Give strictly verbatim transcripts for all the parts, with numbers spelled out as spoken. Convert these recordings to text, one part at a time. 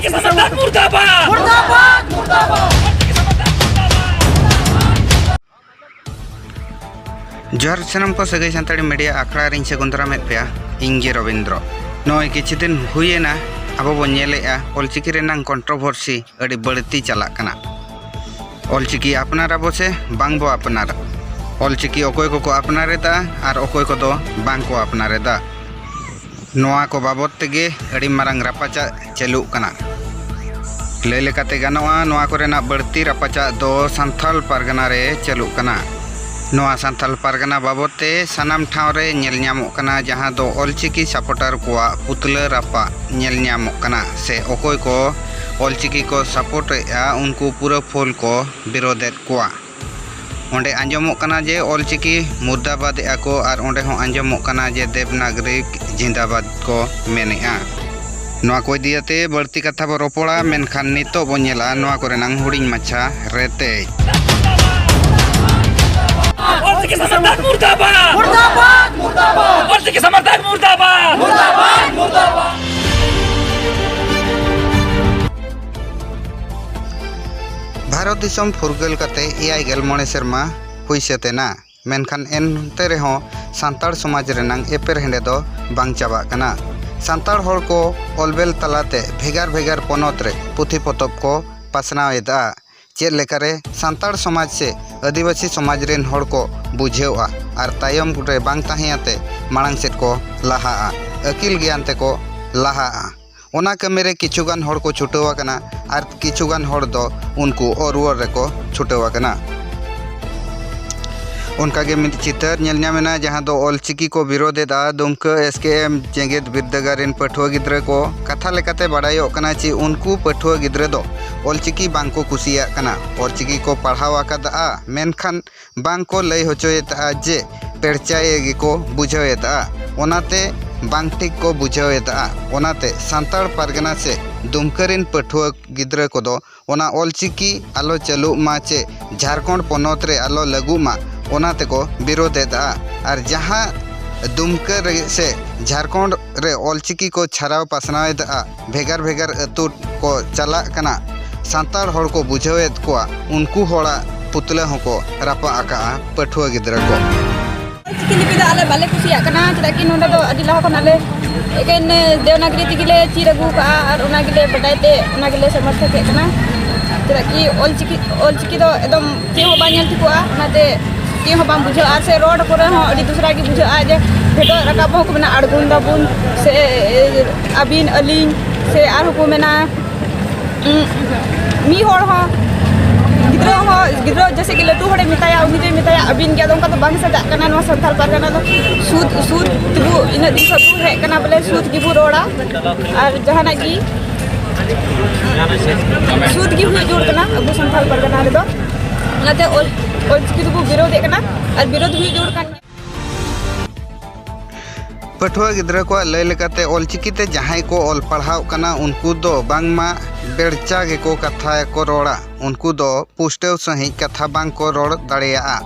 ᱥᱟᱱᱛᱟᱲ ᱢᱩᱨᱫᱟᱵᱟᱫ! ᱢᱩᱨᱫᱟᱵᱟᱫ! ᱢᱩᱨᱫᱟᱵᱟᱫ! ᱡᱚᱦᱟᱨ ᱥᱟᱱᱟᱢ ᱠᱚ, ᱥᱟᱹᱜᱟᱹᱭ ᱥᱟᱱᱛᱟᱲᱤ ᱢᱤᱰᱤᱭᱟ ᱟᱠᱷᱲᱟ ᱨᱤᱧ ᱥᱟᱹᱜᱩᱱ ᱫᱟᱨᱟᱢᱮᱫ ᱯᱮᱭᱟ᱾ ᱤᱧ ᱜᱮ ᱨᱚᱵᱤᱱᱫᱨᱚ᱾ ᱱᱚᱜᱼᱚᱭ ᱠᱤᱪᱷᱩ ᱫᱤᱱ ᱦᱩᱭᱮᱱᱟ, ᱟᱵᱚ ᱵᱚᱱ ᱧᱮᱞᱮᱜᱼᱟ ᱚᱞᱪᱤᱠᱤ ᱨᱮᱱᱟᱝ ᱠᱚᱱᱴᱨᱳᱵᱷᱟᱨᱥᱤ ᱟᱹᱰᱤ ᱵᱟᱹᱲᱛᱤ ᱪᱟᱞᱟᱜ ᱠᱟᱱᱟ᱾ ᱚᱞᱪᱤᱠᱤ ᱟᱯᱱᱟᱨ ᱟᱵᱚ ᱥᱮ ᱵᱟᱝ ᱵᱚ ᱟᱯᱱᱟᱨᱟ? ᱚᱞᱪᱤᱠᱤ ᱚᱠᱚᱭ ᱠᱚᱠᱚ ᱟᱯᱱᱟᱨᱮᱫᱟ ᱟᱨ ᱚᱠᱚᱭ ᱠᱚᱫᱚ ᱵᱟᱝ ᱠᱚ ᱟᱯᱱᱟᱨᱮᱫᱟ? ᱱᱚᱣᱟ ᱠᱚ ᱵᱟᱵᱚᱫ ᱛᱮᱜᱮ ᱟᱹᱰᱤ ᱢᱟᱨᱟᱝ ᱨᱟᱯᱟᱪᱟᱜ ᱪᱟᱹᱞᱩᱜ ᱠᱟᱱᱟ᱾ ᱞᱟᱹᱭ ᱞᱮᱠᱟᱛᱮ ᱜᱟᱱᱚᱜᱼᱟ, ᱱᱚᱣᱟ ᱠᱚᱨᱮᱱᱟᱜ ᱵᱟᱹᱲᱛᱤ ᱨᱟᱯᱟᱪᱟᱜ ᱫᱚ ᱥᱟᱱᱛᱷᱟᱞ ᱯᱟᱨᱜᱟᱱᱟ ᱨᱮ ᱪᱟᱹᱞᱩᱜ ᱠᱟᱱᱟ᱾ ᱱᱚᱣᱟ ᱥᱟᱱᱛᱷᱟᱞ ᱯᱟᱨᱜᱟᱱᱟ ᱵᱟᱵᱚᱫ ᱛᱮ ᱥᱟᱱᱟᱢ ᱴᱷᱟᱶ ᱨᱮ ᱧᱮᱞ ᱧᱟᱢᱚᱜ ᱠᱟᱱᱟ, ᱡᱟᱦᱟᱸ ᱫᱚ ᱚᱞᱪᱤᱠᱤ ᱥᱟᱯᱳᱨᱴᱟᱨ ᱠᱚᱣᱟᱜ ᱯᱩᱛᱞᱟᱹ ᱨᱟᱯᱟᱜ ᱧᱮᱞ ᱧᱟᱢᱚᱜ ᱠᱟᱱᱟ, ᱥᱮ ᱚᱠᱚᱭ ᱠᱚ ᱚᱞᱪᱤᱠᱤ ᱠᱚ ᱥᱟᱯᱳᱨᱴ ᱮᱫᱼᱟ, ᱩᱱᱠᱩ ᱯᱩᱨᱟᱹ ᱯᱷᱩᱞ ᱠᱚ ᱵᱤᱨᱳᱫᱮᱫ ᱠᱚᱣᱟ᱾ ᱚᱸᱰᱮ ᱟᱸᱡᱚᱢᱚᱜ ᱠᱟᱱᱟ ᱡᱮ ᱚᱞᱪᱤᱠᱤ ᱢᱩᱨᱫᱟᱵᱟᱫ ᱮᱫᱼᱟ ᱠᱚ, ᱟᱨ ᱚᱸᱰᱮ ᱦᱚᱸ ᱟᱸᱡᱚᱢᱚᱜ ᱠᱟᱱᱟ ᱡᱮ ᱫᱮᱵᱽᱱᱟᱜᱽᱨᱤ ᱡᱤᱱᱫᱟᱵᱟᱫ ᱠᱚ ᱢᱮᱱᱮᱫᱼᱟ᱾ ᱱᱚᱣᱟ ᱠᱚ ᱤᱫᱤᱭᱟᱛᱮ ᱵᱟᱹᱲᱛᱤ ᱠᱟᱛᱷᱟ ᱵᱚ ᱨᱚᱯᱚᱲᱟ, ᱢᱮᱱᱠᱷᱟᱱ ᱱᱤᱛᱚᱜ ᱵᱚ ᱧᱮᱞᱟ ᱱᱚᱣᱟ ᱠᱚᱨᱮᱱᱟᱝ ᱦᱩᱰᱤᱧ ᱢᱟᱪᱷᱟ ᱨᱮᱛᱮᱡ᱾ ᱚᱞᱪᱤᱠᱤ ᱥᱟᱱᱛᱟᱲ ᱢᱩᱨᱫᱟᱵᱟᱫ! ᱢᱩᱨᱫᱟᱵᱟᱫ! ᱢᱩᱨᱫᱟᱵᱟᱫ! ᱚᱞᱪᱤᱠᱤ ᱥᱟᱱᱛᱟᱲ ᱢᱩᱨᱫᱟᱵᱟᱫ! ᱢᱩᱨᱫᱟᱵᱟᱫ! ᱢᱩᱨᱫᱟᱵᱟᱫ! ᱵᱷᱟᱨᱚᱛ ᱫᱤᱥᱚᱢ ᱯᱷᱩᱨᱜᱟᱹᱞ ᱠᱟᱛᱮ ᱮᱭᱟᱭ ᱜᱮᱞ ᱢᱚᱬᱮ ᱥᱮᱨᱢᱟ ᱦᱩᱭ ᱥᱟᱹᱛ ᱮᱱᱟ, ᱢᱮᱱᱠᱷᱟᱱ ᱮᱱᱛᱮ ᱨᱮᱦᱚᱸ ᱥᱟᱱᱛᱟᱲ ᱥᱚᱢᱟᱡᱽ ᱨᱮᱱᱟᱝ ᱮᱯᱮᱨᱦᱮᱸᱰᱮ ᱫᱚ ᱵᱟᱝ ᱪᱟᱵᱟᱜ ᱠᱟᱱᱟ᱾ ᱥᱟᱱᱛᱟᱲ ᱦᱚᱲ ᱠᱚ ᱚᱞᱵᱮᱞ ᱛᱟᱞᱟᱛᱮ ᱵᱷᱮᱜᱟᱨ ᱵᱷᱮᱜᱟᱨ ᱯᱚᱱᱚᱛ ᱨᱮ ᱯᱩᱛᱷᱤ ᱯᱚᱛᱚᱵ ᱠᱚ ᱯᱟᱥᱱᱟᱣ ᱮᱫᱟ᱾ ᱪᱮᱫ ᱞᱮᱠᱟᱨᱮ ᱥᱟᱱᱛᱟᱲ ᱥᱚᱢᱟᱡᱽ ᱥᱮ ᱟᱹᱫᱤᱵᱟᱹᱥᱤ ᱥᱚᱢᱟᱡᱽ ᱨᱮᱱ ᱦᱚᱲ ᱠᱚ ᱵᱩᱡᱷᱟᱹᱣᱟ ᱟᱨ ᱛᱟᱭᱚᱢ ᱨᱮ ᱵᱟᱝ ᱛᱟᱦᱮᱸ ᱟᱛᱮ ᱢᱟᱲᱟᱝ ᱥᱮᱫ ᱠᱚ ᱞᱟᱦᱟᱜᱼᱟ, ᱟᱹᱠᱤᱞ ᱜᱮᱭᱟᱱ ᱛᱮᱠᱚ ᱞᱟᱦᱟᱜᱼᱟ᱾ ᱚᱱᱟ ᱠᱟᱹᱢᱤ ᱨᱮ ᱠᱤᱪᱷᱩ ᱜᱟᱱ ᱦᱚᱲ ᱠᱚ ᱪᱷᱩᱴᱟᱹᱣ ᱟᱠᱟᱱᱟ ᱟᱨ ᱠᱤᱪᱷᱩ ᱜᱟᱱ ᱦᱚᱲ ᱫᱚ ᱩᱱᱠᱩ ᱚᱨᱩᱣᱟᱹᱲ ᱨᱮᱠᱚ ᱪᱷᱩᱴᱟᱹᱣ ᱟᱠᱟᱱᱟ᱾ ᱚᱱᱠᱟᱜᱮ ᱢᱤᱫ ᱪᱤᱛᱟᱹᱨ ᱧᱮᱞ ᱧᱟᱢ ᱮᱱᱟ, ᱡᱟᱦᱟᱸ ᱫᱚ ᱚᱞᱪᱤᱠᱤ ᱠᱚ ᱵᱤᱨᱳᱫ ᱮᱫᱟ ᱫᱩᱢᱠᱟᱹ ᱮᱥ ᱠᱮ ᱮᱢ ᱡᱮᱜᱮᱛ ᱵᱤᱨᱫᱟᱹᱜᱟᱲ ᱨᱮᱱ ᱯᱟᱹᱴᱷᱩᱣᱟᱹ ᱜᱤᱫᱽᱨᱟᱹ ᱠᱚ᱾ ᱠᱟᱛᱷᱟ ᱞᱮᱠᱟᱛᱮ ᱵᱟᱲᱟᱭᱚᱜ ᱠᱟᱱᱟ ᱪᱮ ᱩᱱᱠᱩ ᱯᱟᱹᱴᱷᱩᱣᱟᱹ ᱜᱤᱫᱽᱨᱟᱹ ᱫᱚ ᱚᱞᱪᱤᱠᱤ ᱵᱟᱝ ᱠᱚ ᱠᱩᱥᱤᱭᱟᱜ ᱠᱟᱱᱟ᱾ ᱚᱞᱪᱤᱠᱤ ᱠᱚ ᱯᱟᱲᱦᱟᱣ ᱟᱠᱟᱫᱼᱟ, ᱢᱮᱱᱠᱷᱟᱱ ᱵᱟᱝ ᱠᱚ ᱞᱟᱹᱭ ᱦᱚᱪᱚᱭᱮᱫᱼᱟ ᱡᱮ ᱯᱮᱲᱪᱟᱭᱮ ᱜᱮᱠᱚ ᱵᱩᱡᱷᱟᱹᱣᱮᱫᱼᱟ, ᱚᱱᱟᱛᱮ ᱵᱟᱝ ᱴᱷᱤᱠ ᱠᱚ ᱵᱩᱡᱷᱟᱹᱣᱮᱫᱼᱟ᱾ ᱚᱱᱟᱛᱮ ᱥᱟᱱᱛᱟᱲ ᱯᱟᱨᱜᱟᱱᱟ ᱥᱮ ᱫᱩᱢᱠᱟᱹ ᱨᱮᱱ ᱯᱟᱹᱴᱷᱩᱣᱟᱹ ᱜᱤᱫᱽᱨᱟᱹ ᱠᱚᱫᱚ ᱚᱱᱟ ᱚᱞᱪᱤᱠᱤ ᱟᱞᱚ ᱪᱟᱹᱞᱩᱜ ᱢᱟ ᱪᱮ ᱡᱷᱟᱲᱠᱷᱚᱸᱰ ᱯᱚᱱᱚᱛ ᱨᱮ ᱟᱞᱚ ᱞᱟᱹᱜᱩᱜ ᱢᱟ, ᱚᱱᱟ ᱛᱮᱠᱚ ᱵᱤᱨᱳᱫᱷ ᱮᱫᱟ᱾ ᱟᱨ ᱡᱟᱦᱟᱸ ᱫᱩᱢᱠᱟᱹ ᱨᱮ ᱥᱮ ᱡᱷᱟᱲᱠᱷᱚᱸᱰ ᱨᱮ ᱚᱞᱪᱤᱠᱤ ᱠᱚ ᱪᱷᱟᱨᱟᱣ ᱯᱟᱥᱱᱟᱣᱮᱫᱼᱟ, ᱵᱷᱮᱜᱟᱨ ᱵᱷᱮᱜᱟᱨ ᱟᱹᱛᱩ ᱠᱚ ᱪᱟᱞᱟᱜ ᱠᱟᱱᱟ, ᱥᱟᱱᱛᱟᱲ ᱦᱚᱲ ᱠᱚ ᱵᱩᱡᱷᱟᱹᱣᱮᱫ ᱠᱚᱣᱟ, ᱩᱱᱠᱩ ᱦᱚᱲᱟᱜ ᱯᱩᱛᱞᱟᱹ ᱦᱚᱸᱠᱚ ᱨᱟᱯᱟᱜ ᱟᱠᱟᱜᱼᱟ ᱯᱟᱹᱴᱷᱩᱣᱟᱹ ᱜᱤᱫᱽᱨᱟᱹ ᱠᱚ᱾ ᱚᱞᱪᱤᱠᱤ ᱞᱤᱯᱤ ᱫᱚ ᱟᱞᱮ ᱵᱟᱞᱮ ᱠᱩᱥᱤᱭᱟᱜ ᱠᱟᱱᱟ, ᱪᱮᱫᱟᱜ ᱠᱤ ᱱᱚᱸᱰᱮ ᱫᱚ ᱟᱹᱰᱤ ᱞᱟᱦᱟ ᱠᱷᱚᱱ ᱟᱞᱮ ᱮᱠᱮᱱ ᱫᱮᱣᱱᱟᱜᱽᱨᱤ ᱛᱮᱜᱮ ᱞᱮ ᱪᱮᱫ ᱟᱹᱜᱩ ᱠᱟᱜᱼᱟ ᱟᱨ ᱚᱱᱟ ᱜᱮᱞᱮ ᱵᱟᱰᱟᱭ ᱛᱮ ᱚᱱᱟ ᱜᱮᱞᱮ ᱥᱚᱢᱚᱨᱛᱷᱚᱠᱮᱫ ᱠᱟᱱᱟ᱾ ᱪᱮᱫᱟᱜ ᱠᱤ ᱚᱞᱪᱤᱠᱤ, ᱚᱞᱪᱤᱠᱤ ᱫᱚ ᱮᱠᱫᱚᱢ ᱪᱮᱫ ᱦᱚᱸ ᱵᱟᱝ ᱧᱮᱞ ᱴᱷᱤᱠᱚᱜᱼᱟ, ᱚᱱᱟᱛᱮ ᱪᱮᱫ ᱦᱚᱸ ᱵᱟᱝ ᱵᱩᱡᱷᱟᱹᱜᱼᱟ᱾ ᱥᱮ ᱨᱚᱲ ᱠᱚᱨᱮ ᱦᱚᱸ ᱟᱹᱰᱤ ᱫᱩᱥᱨᱟ ᱜᱮ ᱵᱩᱡᱷᱟᱹᱜᱼᱟ, ᱡᱮ ᱯᱷᱮᱰᱚᱜ ᱨᱟᱠᱟᱵ ᱦᱚᱸ ᱠᱚ ᱢᱮᱱᱟ ᱟᱬᱜᱚᱱ ᱫᱟᱵᱚᱱ, ᱥᱮ ᱟᱹᱵᱤᱱ ᱟᱹᱞᱤᱧ, ᱥᱮ ᱟᱨᱦᱚᱸ ᱠᱚ ᱢᱮᱱᱟ ᱩᱸ, ᱢᱤᱫ ᱦᱚᱲ ᱦᱚᱸ, ᱜᱤᱫᱽᱨᱟᱹ ᱦᱚᱸ, ᱜᱤᱫᱽᱨᱟᱹ ᱡᱮᱭᱥᱮ ᱠᱤ ᱞᱟᱹᱴᱩ ᱦᱚᱲᱮ ᱢᱮᱛᱟᱭᱟ, ᱩᱱᱤ ᱫᱚᱭ ᱢᱮᱛᱟᱭᱟ ᱟᱹᱵᱤᱱ ᱜᱮ᱾ ᱟᱫᱚ ᱚᱱᱠᱟ ᱫᱚ ᱵᱟᱝ ᱥᱟᱡᱟᱜ ᱠᱟᱱᱟ ᱱᱚᱣᱟ ᱥᱟᱱᱛᱟᱲ ᱯᱟᱨᱜᱟᱱᱟ ᱫᱚ᱾ ᱥᱩᱫ, ᱥᱩᱫ ᱛᱮᱵᱚ, ᱤᱱᱟᱹᱜ ᱫᱤᱱ ᱠᱷᱚᱱ ᱵᱚ ᱦᱮᱡ ᱠᱟᱱᱟ ᱵᱚᱞᱮ ᱥᱩᱫ ᱜᱮᱵᱚ ᱨᱚᱲᱟ ᱟᱨ ᱡᱟᱦᱟᱱᱟᱜ ᱜᱮ ᱥᱩᱫ ᱜᱮ ᱦᱩᱭᱩᱜ ᱡᱟᱹᱨᱩᱲ ᱠᱟᱱᱟ ᱟᱵᱚ ᱥᱟᱱᱛᱟᱲ ᱯᱟᱨᱜᱟᱱᱟ ᱨᱮᱫᱚ᱾ ᱚᱱᱟᱛᱮ ᱚᱞ, ᱚᱞᱪᱤᱠᱤ ᱫᱚᱵᱚ ᱵᱤᱨᱳᱫᱷᱮᱫ ᱠᱟᱱᱟ ᱟᱨ ᱵᱤᱨᱳᱫᱷ ᱦᱩᱭᱩᱜ ᱡᱟᱹᱨᱩᱲ ᱠᱟᱱ ᱜᱮᱭᱟ᱾ ᱯᱟᱹᱴᱷᱩᱣᱟᱹ ᱜᱤᱫᱽᱨᱟᱹ ᱠᱚᱣᱟᱜ ᱞᱟᱹᱭ ᱞᱮᱠᱟᱛᱮ, ᱚᱞᱪᱤᱠᱤ ᱛᱮ ᱡᱟᱦᱟᱸᱭ ᱠᱚ ᱚᱞ ᱯᱟᱲᱦᱟᱣᱜ ᱠᱟᱱᱟ, ᱩᱱᱠᱩ ᱫᱚ ᱵᱟᱝᱢᱟ ᱵᱮᱲᱪᱟ ᱜᱮᱠᱚ ᱠᱟᱛᱷᱟ ᱠᱚ ᱨᱚᱲᱟ᱾ ᱩᱱᱠᱩ ᱫᱚ ᱯᱩᱥᱴᱟᱹᱣ ᱥᱟᱺᱦᱤᱡ ᱠᱟᱛᱷᱟ ᱵᱟᱝ ᱠᱚ ᱨᱚᱲ ᱫᱟᱲᱮᱭᱟᱜᱼᱟ᱾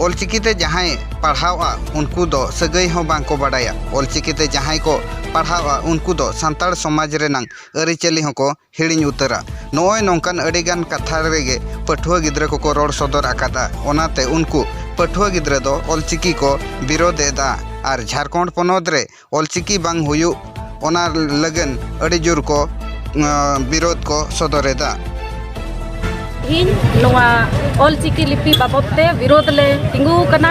ᱚᱞᱪᱤᱠᱤ ᱛᱮ ᱡᱟᱦᱟᱸᱭ ᱯᱟᱲᱦᱟᱣᱜᱼᱟ, ᱩᱱᱠᱩ ᱫᱚ ᱥᱟᱹᱜᱟᱹᱭ ᱦᱚᱸ ᱵᱟᱝ ᱠᱚ ᱵᱟᱰᱟᱭᱟ᱾ ᱚᱞᱪᱤᱠᱤ ᱛᱮ ᱡᱟᱦᱟᱸᱭ ᱠᱚ ᱯᱟᱲᱦᱟᱣᱜᱼᱟ, ᱩᱱᱠᱩ ᱫᱚ ᱥᱟᱱᱛᱟᱲ ᱥᱚᱢᱟᱡᱽ ᱨᱮᱱᱟᱝ ᱟᱹᱨᱤᱪᱟᱹᱞᱤ ᱦᱚᱸᱠᱚ ᱦᱤᱲᱤᱧ ᱩᱛᱟᱹᱨᱟ᱾ ᱱᱚᱜᱼᱚᱭ ᱱᱚᱝᱠᱟᱱ ᱟᱹᱰᱤᱜᱟᱱ ᱠᱟᱛᱷᱟ ᱨᱮᱜᱮ ᱯᱟᱹᱴᱷᱩᱣᱟᱹ ᱜᱤᱫᱽᱨᱟᱹ ᱠᱚᱠᱚ ᱨᱚᱲ ᱥᱚᱫᱚᱨ ᱟᱠᱟᱫᱟ᱾ ᱚᱱᱟᱛᱮ ᱩᱱᱠᱩ ᱯᱟᱹᱴᱷᱩᱣᱟᱹ ᱜᱤᱫᱽᱨᱟᱹ ᱫᱚ ᱚᱞᱪᱤᱠᱤ ᱠᱚ ᱵᱤᱨᱳᱫᱷ ᱮᱫᱟ ᱟᱨ ᱡᱷᱟᱲᱠᱷᱚᱸᱰ ᱯᱚᱱᱚᱛ ᱨᱮ ᱚᱞᱪᱤᱠᱤ ᱵᱟᱝ ᱦᱩᱭᱩᱜ, ᱚᱱᱟ ᱞᱟᱹᱜᱤᱫ ᱟᱹᱰᱤ ᱡᱳᱨ ᱠᱚ, ᱟᱸ, ᱵᱤᱨᱳᱫᱷ ᱠᱚ ᱥᱚᱫᱚᱨ ᱮᱫᱟ᱾ ᱛᱮᱦᱮᱧ ᱱᱚᱣᱟ ᱚᱞᱪᱤᱠᱤ ᱞᱤᱯᱤ ᱵᱟᱵᱚᱫ ᱛᱮ ᱵᱤᱨᱳᱫᱷ ᱞᱮ ᱛᱤᱸᱜᱩ ᱟᱠᱟᱱᱟ᱾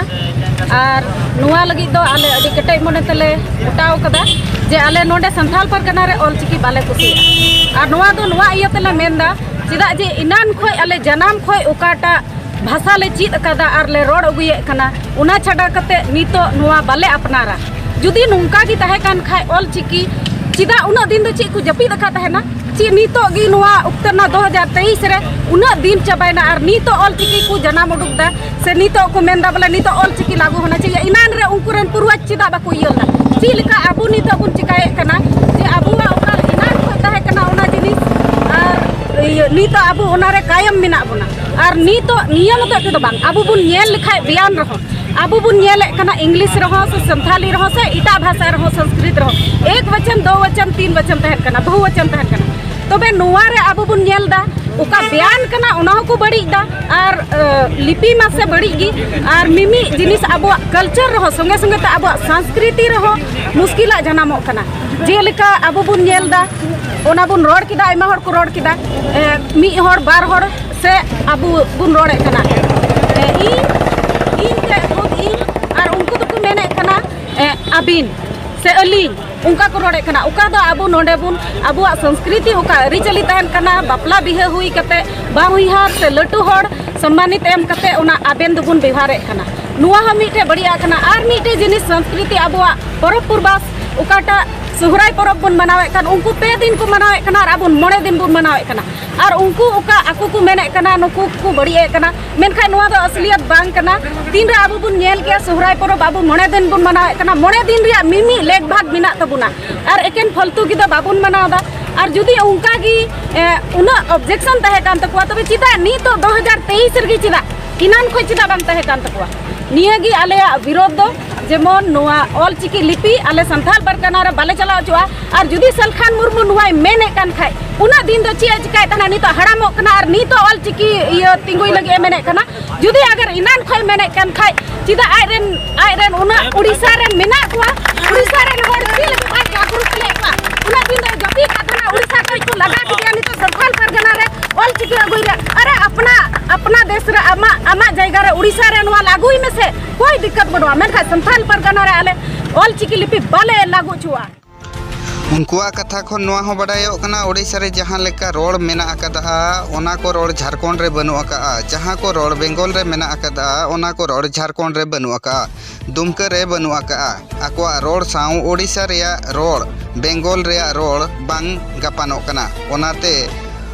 ᱟᱨ ᱱᱚᱣᱟ ᱞᱟᱹᱜᱤᱫ ᱫᱚ ᱟᱞᱮ ᱟᱹᱰᱤ ᱠᱮᱴᱮᱡ ᱢᱚᱱᱮ ᱛᱮᱞᱮ ᱜᱚᱴᱟᱣ ᱠᱟᱫᱟ ᱡᱮ ᱟᱞᱮ ᱱᱚᱰᱮ ᱥᱟᱱᱛᱟᱲ ᱯᱟᱨᱜᱟᱱᱟ ᱨᱮ ᱚᱞᱪᱤᱠᱤ ᱵᱟᱞᱮ ᱠᱩᱥᱤᱭᱟᱜᱼᱟ᱾ ᱟᱨ ᱱᱚᱣᱟ ᱫᱚ ᱱᱚᱣᱟ ᱤᱭᱟᱹ ᱛᱮᱞᱮ ᱢᱮᱱᱫᱟ, ᱪᱮᱫᱟᱜ ᱡᱮ ᱮᱱᱟᱱ ᱠᱷᱚᱱ ᱟᱞᱮ ᱡᱟᱱᱟᱢ ᱠᱷᱚᱱ ᱚᱠᱟᱴᱟᱜ ᱵᱷᱟᱥᱟ ᱞᱮ ᱪᱮᱫ ᱟᱠᱟᱫᱟ ᱟᱨ ᱞᱮ ᱨᱚᱲ ᱟᱹᱜᱩᱭᱮᱫ ᱠᱟᱱᱟ, ᱚᱱᱟ ᱪᱷᱟᱰᱟ ᱠᱟᱛᱮ ᱱᱤᱛᱚᱜ ᱱᱚᱣᱟ ᱵᱟᱞᱮ ᱟᱯᱱᱟᱨᱟ᱾ ᱡᱩᱫᱤ ᱱᱚᱝᱠᱟ ᱜᱮ ᱛᱟᱦᱮᱸ ᱠᱟᱱ ᱠᱷᱟᱡ ᱚᱞᱪᱤᱠᱤ, ᱪᱮᱫᱟᱜ ᱩᱱᱟᱹᱜ ᱫᱤᱱ ᱫᱚ ᱪᱮᱫ ᱠᱚ ᱡᱟᱹᱯᱤᱫ ᱟᱠᱟᱫ ᱛᱟᱦᱮᱱᱟ? ᱪᱮᱫ ᱱᱤᱛᱚᱜ ᱜᱮ ᱱᱚᱣᱟ ᱚᱠᱛᱮ ᱨᱮᱱᱟᱜ ᱫᱩ ᱦᱟᱡᱟᱨ ᱛᱮᱭᱤᱥ ᱨᱮ ᱩᱱᱟᱹᱜ ᱫᱤᱱ ᱪᱟᱵᱟᱭᱮᱱᱟ ᱟᱨ ᱱᱤᱛᱚᱜ ᱚᱞᱪᱤᱠᱤ ᱠᱚ ᱡᱟᱱᱟᱢ ᱩᱰᱩᱠ ᱫᱟ, ᱥᱮ ᱱᱤᱛᱚᱜ ᱠᱚ ᱢᱮᱱᱫᱟ ᱵᱚᱞᱮ ᱱᱤᱛᱚᱜ ᱚᱞᱪᱤᱠᱤ ᱞᱟᱹᱜᱩ ᱦᱚᱱᱟ ᱪᱟᱦᱤᱭᱮ? ᱮᱱᱟᱱ ᱨᱮ ᱩᱱᱠᱩ ᱨᱮᱱ ᱯᱩᱨᱣᱟᱡᱽ ᱪᱮᱫᱟᱜ ᱵᱟᱠᱚ ᱤᱭᱟᱹ ᱞᱮᱫᱟ? ᱪᱮᱫ ᱞᱮᱠᱟ ᱟᱵᱚ ᱱᱤᱛᱚᱜ ᱵᱚᱱ ᱪᱤᱠᱟᱭᱮᱫ ᱠᱟᱱᱟ ᱡᱮ ᱟᱵᱚᱣᱟᱜ ᱚᱠᱟ ᱮᱱᱟᱱ ᱠᱷᱚᱱ ᱛᱟᱦᱮᱸ ᱠᱟᱱᱟ ᱚᱱᱟ ᱡᱤᱱᱤᱥ ᱟᱨ ᱤᱭᱟᱹ ᱱᱤᱛᱚᱜ ᱟᱵᱚ ᱚᱱᱟᱨᱮ ᱠᱟᱭᱚᱢ ᱢᱮᱱᱟᱜ ᱵᱚᱱᱟ? ᱟᱨ ᱱᱤᱛᱚᱜ ᱱᱤᱭᱟᱹ ᱢᱚᱛᱚ ᱛᱮᱫᱚ ᱵᱟᱝ, ᱟᱵᱚ ᱵᱚᱱ ᱧᱮᱞ ᱞᱮᱠᱷᱟᱡ ᱵᱮᱭᱟᱱ ᱨᱮᱦᱚᱸ ᱟᱵᱚ ᱵᱚᱱ ᱧᱮᱞᱮᱫ ᱠᱟᱱᱟ, ᱤᱝᱞᱤᱥ ᱨᱮᱦᱚᱸ ᱥᱮ ᱥᱟᱱᱛᱷᱟᱞᱤ ᱨᱮᱦᱚᱸ ᱥᱮ ᱮᱴᱟᱜ ᱵᱷᱟᱥᱟ ᱨᱮᱦᱚᱸ, ᱥᱚᱝᱥᱠᱨᱤᱛ ᱨᱮᱦᱚᱸ ᱮᱠ ᱵᱚᱪᱚᱱ, ᱫᱳ ᱵᱚᱪᱚᱱ, ᱛᱤᱱ ᱵᱚᱪᱚᱱ ᱛᱟᱦᱮᱱ ᱠᱟᱱᱟ, ᱵᱚᱦᱩ ᱵᱚᱪᱚᱱ ᱛᱟᱦᱮᱱ ᱠᱟᱱᱟ᱾ ᱛᱚᱵᱮ ᱱᱚᱣᱟ ᱨᱮ ᱟᱵᱚ ᱵᱚᱱ ᱧᱮᱞ ᱮᱫᱟ, ᱚᱠᱟ ᱵᱮᱭᱟᱱ ᱠᱟᱱᱟ ᱚᱱᱟ ᱦᱚᱸᱠᱚ ᱵᱟᱹᱲᱤᱡ ᱮᱫᱟ᱾ ᱟᱨ ᱞᱤᱯᱤ ᱢᱟᱥᱮ ᱵᱟᱹᱲᱤᱡ ᱜᱮ, ᱟᱨ ᱢᱤᱢᱤᱫ ᱡᱤᱱᱤᱥ ᱟᱵᱚᱣᱟᱜ ᱠᱟᱞᱪᱟᱨ ᱨᱮᱦᱚᱸ, ᱥᱚᱸᱜᱮ ᱥᱚᱸᱜᱮ ᱛᱮ ᱟᱵᱚᱣᱟᱜ ᱥᱚᱝᱥᱠᱨᱤᱛᱤ ᱨᱮᱦᱚᱸ ᱢᱩᱥᱠᱤᱞᱟᱜ ᱡᱟᱱᱟᱢᱚᱜ ᱠᱟᱱᱟ᱾ ᱡᱮᱞᱮᱠᱟ ᱟᱵᱚ ᱵᱚᱱ ᱧᱮᱞ ᱮᱫᱟ, ᱚᱱᱟ ᱵᱚᱱ ᱨᱚᱲ ᱠᱮᱫᱟ, ᱟᱭᱢᱟ ᱦᱚᱲ ᱠᱚ ᱨᱚᱲ ᱠᱮᱫᱟ, ᱢᱤᱫ ᱦᱚᱲ ᱵᱟᱨ ᱦᱚᱲ ᱥᱮ ᱟᱵᱚ ᱵᱚᱱ ᱨᱚᱲᱮᱫ ᱠᱟᱱᱟ᱾ ᱤᱧ, ᱤᱧ ᱛᱮ ᱠᱷᱩᱫ ᱤᱧ, ᱟᱨ ᱩᱱᱠᱩ ᱫᱚᱠᱚ ᱢᱮᱱᱮᱫ ᱠᱟᱱᱟ ᱟᱹᱵᱤᱱ ᱥᱮ ᱟᱹᱞᱤᱧ, ᱚᱱᱠᱟ ᱠᱚ ᱨᱚᱲᱮᱫ ᱠᱟᱱᱟ᱾ ᱚᱠᱟ ᱫᱚ ᱟᱵᱚ ᱱᱚᱰᱮ ᱵᱚᱱ, ᱟᱵᱚᱣᱟᱜ ᱥᱚᱝᱥᱠᱨᱤᱛᱤ, ᱚᱠᱟ ᱟᱹᱨᱤᱪᱟᱹᱞᱤ ᱛᱟᱦᱮᱱ ᱠᱟᱱᱟ, ᱵᱟᱯᱞᱟ ᱵᱤᱦᱟᱹ ᱦᱩᱭ ᱠᱟᱛᱮ ᱵᱟᱦᱚᱧᱦᱟᱨ ᱥᱮ ᱞᱟᱹᱴᱩ ᱦᱚᱲ ᱥᱚᱢᱢᱟᱱᱤᱛ ᱮᱢ ᱠᱟᱛᱮ ᱚᱱᱟ ᱟᱵᱮᱱ ᱫᱚᱵᱚᱱ ᱵᱮᱣᱦᱟᱨᱮᱫ ᱠᱟᱱᱟ᱾ ᱱᱚᱣᱟ ᱦᱚᱸ ᱢᱤᱫᱴᱮᱡ ᱵᱟᱹᱲᱤᱡᱟᱜ ᱠᱟᱱᱟ᱾ ᱟᱨ ᱢᱤᱫᱴᱮᱡ ᱡᱤᱱᱤᱥ, ᱥᱚᱝᱥᱠᱨᱤᱛᱤ, ᱟᱵᱚᱣᱟᱜ ᱯᱚᱨᱚᱵᱽ ᱯᱩᱨᱵᱟᱥ, ᱚᱠᱟᱴᱟᱜ ᱥᱚᱦᱨᱟᱭ ᱯᱚᱨᱚᱵᱽ ᱵᱚᱱ ᱢᱟᱱᱟᱣᱮᱫ ᱠᱟᱱ, ᱩᱱᱠᱩ ᱯᱮ ᱫᱤᱱ ᱠᱚ ᱢᱟᱱᱟᱣᱮᱫ ᱠᱟᱱᱟ ᱟᱨ ᱟᱵᱚ ᱢᱚᱬᱮ ᱫᱤᱱ ᱵᱚᱱ ᱢᱟᱱᱟᱣᱮᱫ ᱠᱟᱱᱟ᱾ ᱟᱨ ᱩᱱᱠᱩ ᱚᱠᱟ ᱟᱠᱚ ᱠᱚ ᱢᱮᱱᱮᱫ ᱠᱟᱱᱟ, ᱱᱩᱠᱩ ᱠᱚ ᱵᱟᱹᱲᱤᱡ ᱮᱫ ᱠᱟᱱᱟ, ᱢᱮᱱᱠᱷᱟᱱ ᱱᱚᱣᱟ ᱫᱚ ᱟᱥᱞᱤᱭᱟᱛ ᱵᱟᱝ ᱠᱟᱱᱟ᱾ ᱛᱤᱱᱨᱮ ᱟᱵᱚ ᱵᱚᱱ ᱧᱮᱞ ᱠᱮᱭᱟ, ᱥᱚᱦᱨᱟᱭ ᱯᱚᱨᱚᱵᱽ ᱟᱵᱚ ᱢᱚᱬᱮ ᱫᱤᱱ ᱵᱚᱱ ᱢᱟᱱᱟᱣᱮᱫ ᱠᱟᱱᱟ, ᱢᱚᱬᱮ ᱫᱤᱱ ᱨᱮᱭᱟᱜ ᱢᱤᱢᱤᱫ ᱞᱮᱠ ᱵᱷᱟᱜᱽ ᱢᱮᱱᱟᱜ ᱛᱟᱵᱚᱱᱟ, ᱟᱨ ᱮᱠᱮᱱ ᱯᱷᱟᱞᱛᱩ ᱜᱮ ᱫᱚ ᱵᱟᱵᱚᱱ ᱢᱟᱱᱟᱣ ᱮᱫᱟ᱾ ᱟᱨ ᱡᱩᱫᱤ ᱚᱱᱠᱟ ᱜᱮ, ᱮ, ᱩᱱᱟᱹᱜ ᱚᱵᱡᱮᱠᱥᱚᱱ ᱛᱟᱦᱮᱸ ᱠᱟᱱ ᱛᱟᱠᱚᱣᱟ, ᱛᱚᱵᱮ ᱪᱮᱫᱟᱜ ᱱᱤᱛᱚᱜ ᱫᱩ ᱦᱟᱡᱟᱨ ᱛᱮᱭᱤᱥ ᱨᱮᱜᱮ ᱪᱮᱫᱟᱜ ᱮᱱᱟᱱ ᱠᱷᱚᱱ ᱪᱮᱫᱟᱜ ᱵᱟᱝ ᱛᱟᱦᱮᱸ ᱠᱟᱱ ᱛᱟᱠᱚᱣᱟ? ᱱᱤᱭᱟᱹ ᱜᱮ ᱟᱞᱮᱭᱟᱜ ᱵᱤᱨᱳᱫᱷ ᱫᱚ, ᱡᱮᱢᱚᱱ ᱱᱚᱣᱟ ᱚᱞ ᱪᱤᱠᱤ ᱞᱤᱯᱤ ᱟᱞᱮ ᱥᱟᱱᱛᱟᱲ ᱯᱟᱨᱜᱟᱱᱟ ᱨᱮ ᱵᱟᱞᱮ ᱪᱟᱞᱟᱣ ᱦᱚᱪᱚᱜᱼᱟ᱾ ᱟᱨ ᱡᱩᱫᱤ ᱥᱟᱞᱠᱷᱟᱱ ᱢᱩᱨᱢᱩ ᱱᱚᱣᱟᱭ ᱢᱮᱱᱮᱫ ᱠᱟᱱ ᱠᱷᱟᱡ, ᱩᱱᱟᱹᱜ ᱫᱤᱱ ᱫᱚ ᱪᱮᱫ ᱮ ᱪᱤᱠᱟᱭᱮᱫ ᱛᱟᱦᱮᱱᱟ? ᱱᱤᱛᱚᱜ ᱦᱟᱲᱟᱢᱚᱜ ᱠᱟᱱᱟ ᱟᱨ ᱱᱤᱛᱚᱜ ᱚᱞ ᱪᱤᱠᱤ ᱤᱭᱟᱹ ᱛᱤᱸᱜᱩᱭ ᱞᱟᱹᱜᱤᱫ ᱮ ᱢᱮᱱᱮᱫ ᱠᱟᱱᱟ᱾ ᱡᱩᱫᱤ ᱟᱜᱟᱨ ᱮᱱᱟᱱ ᱠᱷᱚᱱ ᱢᱮᱱᱮᱫ ᱠᱟᱱ ᱠᱷᱟᱡ, ᱪᱮᱫᱟᱜ ᱟᱡ ᱨᱮᱱ, ᱟᱡ ᱨᱮᱱ ᱩᱱᱟᱹᱜ ᱩᱲᱤᱥᱥᱟ ᱨᱮ ᱢᱮᱱᱟᱜ ᱠᱚᱣᱟ, ᱩᱲᱤᱥᱥᱟ ᱨᱮᱱ ᱦᱚᱲ ᱪᱮᱫ ᱞᱟᱹᱜᱤᱫ ᱵᱟᱭ ᱡᱟᱜᱽᱨᱩᱠ ᱞᱮᱫ ᱠᱚᱣᱟ? ᱩᱱᱟᱹᱜ ᱫᱤᱱ ᱫᱚᱭ ᱡᱟᱹᱯᱤᱫ ᱠᱟᱜ ᱛᱟᱦᱮᱱᱟ, ᱩᱲᱤᱥᱥᱟ ᱠᱷᱚᱱ ᱠᱚ ᱞᱟᱜᱟ ᱠᱮᱫᱮᱭᱟ, ᱱᱤᱛᱚᱜ ᱥᱟᱱᱛᱟᱲ ᱯᱟᱨᱜᱟᱱᱟ ᱨᱮ ᱚᱞ ᱪᱤᱠᱤ ᱟᱹᱜᱩᱭ ᱨᱮ᱾ ᱟᱨᱮ ᱟᱯᱱᱟ, ᱟᱯᱱᱟ ᱫᱮᱥ ᱨᱮ, ᱟᱢᱟᱜ, ᱟᱢᱟᱜ ᱡᱟᱭᱜᱟ ᱨᱮ ᱩᱲᱤᱥᱥᱟ ᱨᱮ ᱱᱚᱣᱟ ᱞᱟᱹᱜᱩᱭ ᱢᱮᱥᱮ, ᱠᱳᱭ ᱫᱤᱠᱠᱟᱛ ᱵᱟᱹᱱᱩᱜᱼᱟ, ᱢᱮᱱᱠᱷᱟᱱ ᱥᱟᱱᱛᱟᱲ ᱯᱟᱨᱜᱟᱱᱟ ᱨᱮ ᱟᱞᱮ ᱚᱞ ᱪᱤᱠᱤ ᱞᱤᱯᱤ ᱵᱟᱞᱮ ᱞᱟᱹᱜᱩ ᱦᱚᱪᱚᱣᱟᱜᱼᱟ᱾ ᱩᱱᱠᱩᱣᱟᱜ ᱠᱟᱛᱷᱟ ᱠᱷᱚᱱ ᱱᱚᱣᱟ ᱦᱚᱸ ᱵᱟᱰᱟᱭᱚᱜ ᱠᱟᱱᱟ, ᱳᱰᱤᱥᱟ ᱨᱮ ᱡᱟᱦᱟᱸ ᱞᱮᱠᱟ ᱨᱚᱲ ᱢᱮᱱᱟᱜ ᱟᱠᱟᱫᱟ, ᱚᱱᱟ ᱠᱚ ᱨᱚᱲ ᱡᱷᱟᱲᱠᱷᱚᱸᱰ ᱨᱮ ᱵᱟᱹᱱᱩᱜ ᱟᱠᱟᱫᱼᱟ᱾ ᱡᱟᱦᱟᱸ ᱠᱚ ᱨᱚᱲ ᱵᱮᱝᱜᱚᱞ ᱨᱮ ᱢᱮᱱᱟᱜ ᱟᱠᱟᱫᱟ, ᱚᱱᱟ ᱠᱚ ᱨᱚᱲ ᱡᱷᱟᱲᱠᱷᱚᱸᱰ ᱨᱮ ᱵᱟᱹᱱᱩᱜ ᱟᱠᱟᱫᱼᱟ, ᱫᱩᱢᱠᱟᱹ ᱨᱮ ᱵᱟᱹᱱᱩᱜ ᱟᱠᱟᱫᱼᱟ᱾ ᱟᱠᱚᱣᱟᱜ ᱨᱚᱲ ᱥᱟᱶ ᱳᱰᱤᱥᱟ ᱨᱮᱭᱟᱜ ᱨᱚᱲ, ᱵᱮᱝᱜᱚᱞ ᱨᱮᱭᱟᱜ ᱨᱚᱲ ᱵᱟᱝ ᱜᱟᱯᱟᱱᱚᱜ ᱠᱟᱱᱟ᱾ ᱚᱱᱟᱛᱮ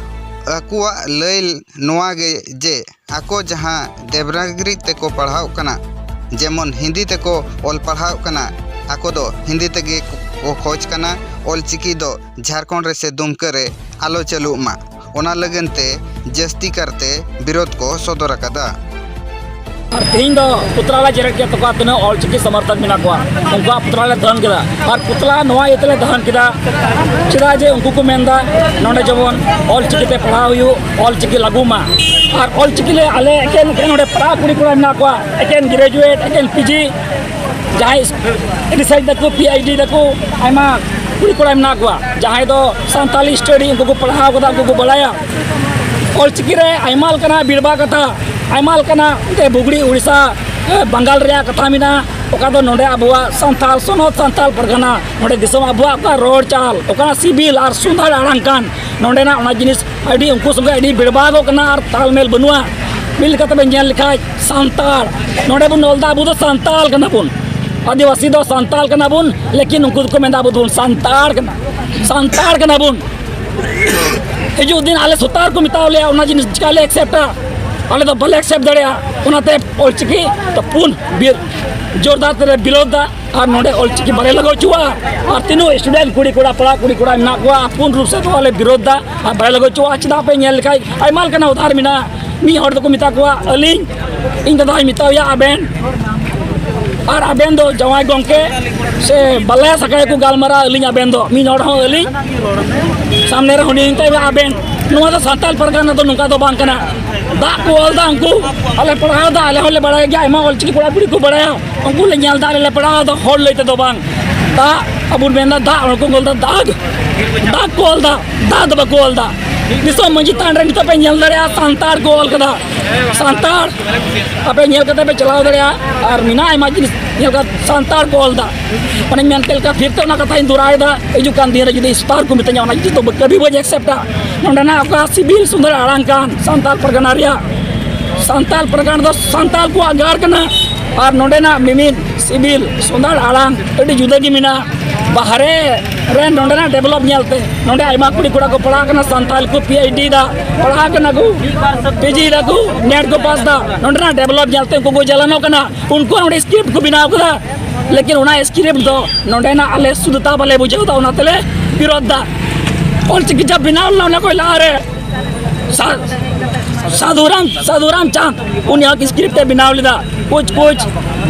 ᱟᱠᱚᱣᱟᱜ ᱞᱟᱹᱭ ᱱᱚᱣᱟ ᱜᱮ ᱡᱮ, ᱟᱠᱚ ᱡᱟᱦᱟᱸ ᱫᱮᱵᱽᱱᱟᱜᱽᱨᱤ ᱛᱮᱠᱚ ᱯᱟᱲᱦᱟᱣᱜ ᱠᱟᱱᱟ, ᱡᱮᱢᱚᱱ ᱦᱤᱱᱫᱤ ᱛᱮᱠᱚ ᱚᱞ ᱯᱟᱲᱦᱟᱣᱜ ᱠᱟᱱᱟ, ᱟᱠᱚ ᱫᱚ ᱦᱤᱱᱫᱤ ᱛᱮᱜᱮ ᱠᱚ ᱠᱷᱚᱡᱽ ᱠᱟᱱᱟ, ᱚᱞ ᱪᱤᱠᱤ ᱫᱚ ᱡᱷᱟᱲᱠᱷᱚᱸᱰ ᱨᱮ ᱥᱮ ᱫᱩᱢᱠᱟᱹ ᱨᱮ ᱟᱞᱚ ᱪᱟᱹᱞᱩᱜ ᱢᱟ, ᱚᱱᱟ ᱞᱟᱹᱜᱤᱫ ᱛᱮ ᱡᱟᱹᱥᱛᱤ ᱠᱟᱨᱛᱮ ᱵᱤᱨᱳᱫᱷ ᱠᱚ ᱥᱚᱫᱚᱨ ᱟᱠᱟᱫᱟ᱾ ᱟᱨ ᱛᱮᱦᱮᱧ ᱫᱚ ᱯᱩᱛᱞᱟ ᱞᱮ ᱡᱮᱨᱮᱫ ᱠᱮᱫ ᱛᱟᱠᱚᱣᱟ, ᱛᱤᱱᱟᱹᱜ ᱚᱞᱪᱤᱠᱤ ᱥᱚᱢᱚᱨᱛᱷᱚᱠ ᱢᱮᱱᱟᱜ ᱠᱚᱣᱟ, ᱩᱱᱠᱩᱣᱟᱜ ᱯᱩᱛᱞᱟ ᱞᱮ ᱫᱚᱦᱚᱱ ᱠᱮᱫᱟ᱾ ᱟᱨ ᱯᱩᱛᱞᱟ ᱱᱚᱣᱟ ᱤᱭᱟᱹ ᱛᱮᱞᱮ ᱫᱚᱦᱚᱱ ᱠᱮᱫᱟ, ᱪᱮᱫᱟᱜ ᱡᱮ ᱩᱱᱠᱩ ᱠᱚ ᱢᱮᱱᱫᱟ ᱱᱚᱰᱮ ᱡᱮᱢᱚᱱ ᱚᱞᱪᱤᱠᱤ ᱛᱮ ᱯᱟᱲᱦᱟᱣ ᱦᱩᱭᱩᱜ, ᱚᱞᱪᱤᱠᱤ ᱞᱟᱹᱜᱩ ᱢᱟ᱾ ᱟᱨ ᱚᱞᱪᱤᱠᱤ ᱞᱮ ᱟᱞᱮ ᱮᱠᱮᱱ, ᱮᱠᱮᱱ ᱱᱚᱰᱮ ᱯᱟᱲᱦᱟᱣ ᱠᱩᱲᱤ ᱠᱚᱲᱟ ᱢᱮᱱᱟᱜ ᱠᱚᱣᱟ, ᱮᱠᱮᱱ ᱜᱨᱮᱡᱩᱭᱮᱴ, ᱮᱠᱮᱱ ᱯᱤᱡᱤ, ᱡᱟᱦᱟᱸᱭ ᱨᱤᱥᱟᱨᱪ ᱫᱟᱠᱚ, ᱯᱤ ᱮᱭᱤᱪ ᱰᱤ ᱫᱟᱠᱚ, ᱟᱭᱢᱟ ᱠᱩᱲᱤ ᱠᱚᱲᱟ ᱢᱮᱱᱟᱜ ᱠᱚᱣᱟ, ᱡᱟᱦᱟᱸᱭ ᱫᱚ ᱥᱟᱱᱛᱟᱞᱤ ᱥᱴᱟᱰᱤ, ᱩᱱᱠᱩ ᱠᱚ ᱯᱟᱲᱦᱟᱣ ᱠᱟᱫᱟ, ᱩᱱᱠᱩ ᱠᱚ ᱵᱟᱲᱟᱭᱟ᱾ ᱚᱞᱪᱤᱠᱤ ᱨᱮ ᱟᱭᱢᱟ ᱞᱮᱠᱟᱱᱟᱜ ᱵᱤᱲᱵᱟ ᱠᱟᱛᱷᱟ, ᱟᱭᱢᱟ ᱞᱮᱠᱟᱱᱟᱜ ᱮᱱᱛᱮ ᱵᱩᱜᱲᱤ ᱩᱲᱤᱥᱥᱟ, ᱮ, ᱵᱟᱝᱜᱟᱞ ᱨᱮᱭᱟᱜ ᱠᱟᱛᱷᱟ ᱢᱮᱱᱟᱜᱼᱟ, ᱚᱠᱟ ᱫᱚ ᱱᱚᱰᱮ ᱟᱵᱚᱣᱟᱜ ᱥᱟᱱᱛᱟᱞ ᱥᱚᱱᱚᱛ, ᱥᱟᱱᱛᱟᱞ ᱯᱟᱨᱜᱟᱱᱟ, ᱱᱚᱰᱮ ᱫᱤᱥᱚᱢ ᱟᱵᱚᱣᱟᱜ ᱚᱠᱟ ᱨᱚᱲ ᱪᱟᱞ, ᱚᱠᱟ ᱥᱤᱵᱤᱞ ᱟᱨ ᱥᱩᱱᱫᱚᱨ ᱟᱲᱟᱝ ᱠᱟᱱ, ᱱᱚᱰᱮᱱᱟᱜ ᱚᱱᱟ ᱡᱤᱱᱤᱥ ᱟᱹᱰᱤ ᱩᱱᱠᱩ ᱥᱚᱸᱜᱮ ᱟᱹᱰᱤ ᱵᱮᱲᱵᱟᱜᱚᱜ ᱠᱟᱱᱟ ᱟᱨ ᱛᱟᱞᱢᱮᱞ ᱵᱟᱹᱱᱩᱜᱼᱟ᱾ ᱢᱤᱫ ᱞᱮᱠᱟᱛᱮ ᱵᱮᱱ ᱧᱮᱞ ᱞᱮᱠᱷᱟᱡ ᱥᱟᱱᱛᱟᱲ, ᱱᱚᱰᱮ ᱵᱚᱱ ᱚᱞ ᱮᱫᱟ ᱟᱵᱚ ᱫᱚ ᱥᱟᱱᱛᱟᱲ ᱠᱟᱱᱟ ᱵᱚᱱ, ᱟᱹᱫᱤᱵᱟᱹᱥᱤ ᱫᱚ ᱥᱟᱱᱛᱟᱲ ᱠᱟᱱᱟ ᱵᱚᱱ, ᱞᱮᱠᱤᱱ ᱩᱱᱠᱩ ᱫᱚᱠᱚ ᱢᱮᱱᱫᱟ ᱟᱵᱚ ᱫᱚᱵᱚᱱ ᱥᱟᱱᱛᱟᱲ ᱠᱟᱱᱟ, ᱥᱟᱱᱛᱟᱲ ᱠᱟᱱᱟ ᱵᱚᱱ᱾ ᱦᱤᱡᱩᱜ ᱫᱤᱱ ᱟᱞᱮ ᱥᱚᱛᱟᱨ ᱠᱚ ᱢᱮᱛᱟᱣ ᱞᱮᱭᱟ, ᱚᱱᱟ ᱡᱤᱱᱤᱥ ᱪᱤᱠᱟ ᱞᱮ ᱮᱠᱥᱮᱯᱴᱟ? ᱟᱞᱮ ᱫᱚ ᱵᱟᱞᱮ ᱮᱠᱥᱮᱯᱴ ᱫᱟᱲᱮᱭᱟᱜᱼᱟ᱾ ᱚᱱᱟᱛᱮ ᱚᱞᱪᱤᱠᱤ ᱫᱚ ᱯᱩᱱ ᱵᱤᱨ ᱡᱳᱨᱫᱟᱨ ᱛᱮᱞᱮ ᱵᱤᱨᱳᱫᱷ ᱫᱟ᱾ ᱟᱨ ᱱᱚᱰᱮ ᱚᱞᱪᱤᱠᱤ ᱵᱟᱞᱮ ᱞᱟᱜᱟᱣ ᱦᱚᱪᱚᱣᱟᱜᱼᱟ᱾ ᱟᱨ ᱛᱤᱱᱟᱹᱜ ᱥᱴᱩᱰᱮᱱᱴ ᱠᱩᱲᱤ ᱠᱚᱲᱟ, ᱯᱟᱲᱟ ᱠᱩᱲᱤ ᱠᱚᱲᱟ ᱢᱮᱱᱟᱜ ᱠᱚᱣᱟ, ᱯᱩᱨᱱ ᱨᱩᱯ ᱥᱮ ᱱᱚᱣᱟ ᱞᱮ ᱵᱤᱨᱳᱫᱷ ᱫᱟ ᱟᱨ ᱵᱟᱞᱮ ᱞᱟᱜᱟᱣ ᱦᱚᱪᱚᱣᱟᱜᱼᱟ᱾ ᱪᱮᱫᱟᱜ ᱯᱮ ᱧᱮᱞ ᱞᱮᱠᱷᱟᱡ ᱟᱭᱢᱟ ᱞᱮᱠᱟᱱᱟᱜ ᱩᱫᱷᱟᱨ ᱢᱮᱱᱟᱜᱼᱟ᱾ ᱢᱤᱫ ᱦᱚᱲ ᱫᱚᱠᱚ ᱢᱮᱛᱟ ᱠᱚᱣᱟ ᱟᱹᱞᱤᱧ, ᱤᱧ ᱫᱟᱫᱟᱧ ᱢᱮᱛᱟᱣᱟᱭᱟ ᱟᱵᱮᱱ, ᱟᱨ ᱟᱵᱮᱱ ᱫᱚ ᱡᱟᱶᱟᱭ ᱜᱚᱢᱠᱮ ᱥᱮ ᱵᱟᱞᱟᱭᱟ ᱥᱟᱠᱟᱭ ᱠᱚ ᱜᱟᱞᱢᱟᱨᱟᱣ, ᱟᱹᱞᱤᱧ ᱟᱵᱮᱱ ᱫᱚ ᱢᱤᱫ ᱦᱚᱲ ᱦᱚᱸ ᱟᱹᱞᱤᱧ ᱥᱟᱢᱱᱮ ᱨᱮ ᱦᱚᱸ ᱱᱤᱭᱟᱹ ᱢᱮᱛᱟᱭᱟ ᱟᱵᱮᱱ᱾ ᱱᱚᱣᱟ ᱫᱚ ᱥᱟᱱᱛᱟᱞ ᱯᱟᱨᱜᱟᱱᱟ ᱫᱚ ᱱᱚᱝᱠᱟ ᱫᱚ ᱵᱟᱝ ᱠᱟᱱᱟ᱾ ᱫᱟᱜ ᱠᱚ ᱚᱞ ᱫᱟ ᱩᱱᱠᱩ, ᱟᱞᱮ ᱯᱟᱲᱦᱟᱣ ᱫᱟ, ᱟᱞᱮ ᱦᱚᱸᱞᱮ ᱵᱟᱲᱟᱭ ᱜᱮᱭᱟ, ᱟᱭᱢᱟ ᱚᱞᱪᱤᱠᱤ ᱠᱚᱲᱟ ᱠᱩᱲᱤ ᱠᱚ ᱵᱟᱲᱟᱭᱟ, ᱩᱱᱠᱩ ᱞᱮ ᱧᱮᱞ ᱫᱟ, ᱟᱞᱮ ᱞᱮ ᱯᱟᱲᱦᱟᱣ ᱫᱟ, ᱦᱚᱲ ᱞᱟᱹᱭ ᱛᱮᱫᱚ ᱵᱟᱝ᱾ ᱫᱟᱜ ᱟᱵᱚ ᱢᱮᱱ ᱫᱟ ᱫᱟᱜ, ᱦᱚᱲ ᱠᱚ ᱚᱞ ᱫᱟ ᱫᱟᱜ, ᱫᱟᱜ ᱠᱚ ᱚᱞ ᱫᱟ, ᱫᱟᱜ ᱫᱚ ᱵᱟᱠᱚ ᱚᱞ ᱫᱟ᱾ ᱫᱤᱥᱚᱢ ᱢᱟᱺᱡᱷᱤ ᱛᱷᱟᱱ ᱨᱮ ᱱᱤᱛᱚᱜ ᱯᱮ ᱧᱮᱞ ᱫᱟᱲᱮᱭᱟᱜᱼᱟ, ᱥᱟᱱᱛᱟᱲ ᱠᱚ ᱚᱞ ᱠᱟᱫᱟ, ᱥᱟᱱᱛᱟᱲ᱾ ᱟᱯᱮ ᱧᱮᱞ ᱠᱟᱛᱮ ᱯᱮ ᱪᱟᱞᱟᱣ ᱫᱟᱲᱮᱭᱟᱜᱼᱟ, ᱟᱨ ᱢᱮᱱᱟᱜᱼᱟ ᱟᱭᱢᱟ ᱡᱤᱱᱤᱥ ᱧᱮᱞ ᱠᱟᱛᱮ ᱥᱟᱱᱛᱟᱲ ᱠᱚ ᱚᱞ ᱫᱟ᱾ ᱚᱱᱮᱧ ᱢᱮᱱ ᱠᱮᱫ ᱞᱮᱠᱟ, ᱯᱷᱤᱨ ᱛᱮ ᱚᱱᱟ ᱠᱟᱛᱷᱟᱧ ᱫᱚᱦᱲᱟᱭᱮᱫᱟ, ᱦᱤᱡᱩᱜ ᱠᱟᱱ ᱫᱤᱱ ᱨᱮ ᱡᱩᱫᱤ ᱥᱚᱛᱟᱨ ᱠᱚ ᱢᱤᱛᱟᱹᱧᱟ, ᱚᱱᱟ ᱡᱤᱱᱤᱥ ᱫᱚ ᱠᱟᱹᱵᱷᱤ ᱵᱟᱹᱧ ᱮᱠᱥᱮᱯᱴᱟ᱾ ᱱᱚᱸᱰᱮᱱᱟᱜ ᱚᱠᱟ ᱥᱤᱵᱤᱞ ᱥᱩᱱᱫᱚᱨ ᱟᱲᱟᱝ ᱠᱟᱱ ᱥᱟᱱᱛᱟᱲ ᱯᱟᱨᱜᱟᱱᱟ ᱨᱮᱭᱟᱜ, ᱥᱟᱱᱛᱟᱲ ᱯᱟᱨᱜᱟᱱᱟ ᱫᱚ ᱥᱟᱱᱛᱟᱲ ᱠᱚᱣᱟᱜ ᱜᱟᱲ ᱠᱟᱱᱟ᱾ ᱟᱨ ᱱᱚᱸᱰᱮᱱᱟᱜ ᱢᱤᱢᱤᱫ ᱥᱤᱵᱤᱞ ᱥᱩᱱᱫᱚᱨ ᱟᱲᱟᱝ ᱟᱹᱰᱤ ᱡᱩᱫᱟᱹ ᱜᱮ ᱢᱮᱱᱟᱜᱼᱟ᱾ ᱵᱟᱦᱨᱮ ᱨᱮ ᱱᱚᱸᱰᱮᱱᱟᱜ ᱰᱮᱵᱷᱞᱚᱯ ᱧᱮᱞᱛᱮ, ᱱᱚᱸᱰᱮ ᱟᱭᱢᱟ ᱠᱩᱲᱤ ᱠᱚᱲᱟ ᱠᱚ ᱯᱟᱲᱦᱟᱜ ᱠᱟᱱᱟ, ᱥᱟᱱᱛᱟᱲ ᱠᱚ ᱯᱤ ᱮᱭᱤᱪ ᱰᱤ ᱫᱟ, ᱯᱟᱲᱦᱟᱜ ᱠᱟᱱᱟ ᱠᱚ, ᱯᱤ ᱡᱤ ᱫᱟ ᱠᱚ, ᱱᱮᱴ ᱠᱚ ᱯᱟᱥ ᱫᱟ᱾ ᱱᱚᱸᱰᱮᱱᱟᱜ ᱰᱮᱵᱷᱞᱚᱯ ᱧᱮᱞᱛᱮ ᱩᱱᱠᱩ ᱠᱚ ᱡᱟᱞᱟᱱᱚᱜ ᱠᱟᱱᱟ, ᱩᱱᱠᱩ ᱱᱚᱸᱰᱮ ᱥᱠᱨᱤᱯᱴ ᱠᱚ ᱵᱮᱱᱟᱣ ᱠᱟᱫᱟ᱾ ᱞᱮᱠᱤᱱ ᱚᱱᱟ ᱥᱠᱨᱤᱯᱴ ᱫᱚ ᱱᱚᱸᱰᱮᱱᱟᱜ ᱟᱞᱮ ᱥᱩᱫᱷᱛᱟ ᱵᱟᱞᱮ ᱵᱩᱡᱷᱟᱹᱣ ᱫᱟ, ᱚᱱᱟ ᱛᱮᱞᱮ ᱵᱤᱨᱳᱫᱷ ᱫᱟ᱾ ᱚᱞᱪᱤᱠᱤ ᱡᱟᱵ ᱵᱮᱱᱟᱣ ᱞᱮᱱᱟ ᱚᱱᱟ ᱠᱷᱚᱱ ᱞᱟᱦᱟᱨᱮ ᱥᱟ-, ᱥᱟᱫᱷᱩᱨᱟᱢ ᱥᱟᱫᱷᱩᱨᱟᱢ ᱪᱟᱸᱫᱽ ᱩᱱᱤᱭᱟᱜ ᱥᱠᱨᱤᱯᱴ ᱮ ᱵᱮᱱᱟᱣ ᱞᱮᱫᱟ᱾ ᱠᱩᱪ ᱠᱩᱪ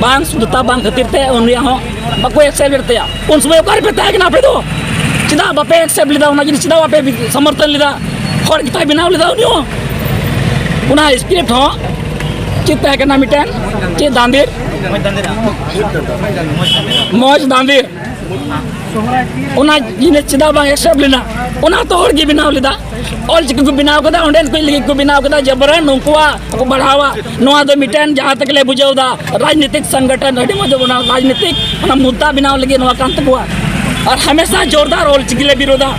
ᱵᱟᱝ ᱥᱩᱫᱷᱛᱟ ᱵᱟᱝ ᱠᱷᱟᱹᱛᱤᱨ ᱛᱮ ᱩᱱᱤᱭᱟᱜ ᱦᱚᱸ ᱵᱟᱠᱚ ᱮᱠᱥᱮᱯᱴ ᱞᱮᱫ ᱛᱟᱭᱟ᱾ ᱩᱱ ᱥᱚᱢᱚᱭ ᱚᱠᱟ ᱨᱮᱯᱮ ᱛᱟᱦᱮᱸ ᱠᱟᱱᱟ ᱟᱯᱮ ᱫᱚ? ᱪᱮᱫᱟᱜ ᱵᱟᱯᱮ ᱮᱠᱥᱮᱯᱴ ᱞᱮᱫᱟ? ᱚᱱᱟ ᱡᱤᱱᱤᱥ ᱪᱮᱫᱟᱜ ᱵᱟᱯᱮ ᱥᱚᱢᱚᱨᱛᱷᱚᱱ ᱞᱮᱫᱟ? ᱦᱚᱲ ᱜᱮᱛᱟᱭ ᱵᱮᱱᱟᱣ ᱞᱮᱫᱟ ᱩᱱᱤ ᱦᱚᱸ᱾ ᱚᱱᱟ ᱥᱠᱨᱤᱯᱴ ᱦᱚᱸ ᱪᱮᱫ ᱛᱟᱦᱮᱸ ᱠᱟᱱᱟ? ᱢᱤᱫᱴᱮᱱ ᱪᱮᱫ ᱫᱟᱸᱫᱤᱨ ᱢᱚᱡᱽ ᱫᱟᱸᱫᱤᱨ ᱚᱱᱟ ᱡᱤᱱᱤᱥ ᱪᱮᱫᱟᱜ ᱵᱟᱝ ᱮᱠᱥᱮᱯᱴ ᱞᱮᱱᱟ? ᱚᱱᱟ ᱛᱚ ᱦᱚᱲ ᱜᱮ ᱵᱮᱱᱟᱣ ᱞᱮᱫᱟ᱾ ᱚᱞ ᱪᱤᱠᱤ ᱠᱚ ᱵᱮᱱᱟᱣ ᱠᱮᱫᱟ, ᱚᱸᱰᱮᱱ ᱠᱚ ᱞᱟᱹᱜᱤᱫ ᱠᱚ ᱵᱮᱱᱟᱣ ᱠᱮᱫᱟ, ᱡᱟᱵᱨᱟᱱ ᱩᱱᱠᱩᱣᱟᱜ ᱠᱚ ᱵᱟᱲᱦᱟᱣᱟ᱾ ᱱᱚᱣᱟ ᱫᱚ ᱢᱤᱫᱴᱮᱱ ᱡᱟᱦᱟᱸ ᱛᱮᱜᱮ ᱞᱮ ᱵᱩᱡᱷᱟᱹᱣ ᱮᱫᱟ, ᱨᱟᱡᱽᱱᱤᱛᱤᱠ ᱥᱚᱝᱜᱚᱴᱷᱚᱱ, ᱟᱹᱰᱤ ᱢᱚᱡᱽ ᱚᱱᱟ ᱨᱟᱡᱽᱱᱤᱛᱤᱠ ᱚᱱᱟ ᱢᱩᱫᱽᱫᱟ ᱵᱮᱱᱟᱣ ᱞᱟᱹᱜᱤᱫ ᱱᱚᱣᱟ ᱠᱟᱱ ᱛᱟᱠᱚᱣᱟ᱾ ᱟᱨ ᱦᱟᱢᱮᱥᱟ ᱡᱳᱨᱫᱟᱨ ᱚᱞ ᱪᱤᱠᱤ ᱞᱮ ᱵᱤᱨᱳᱫᱟ᱾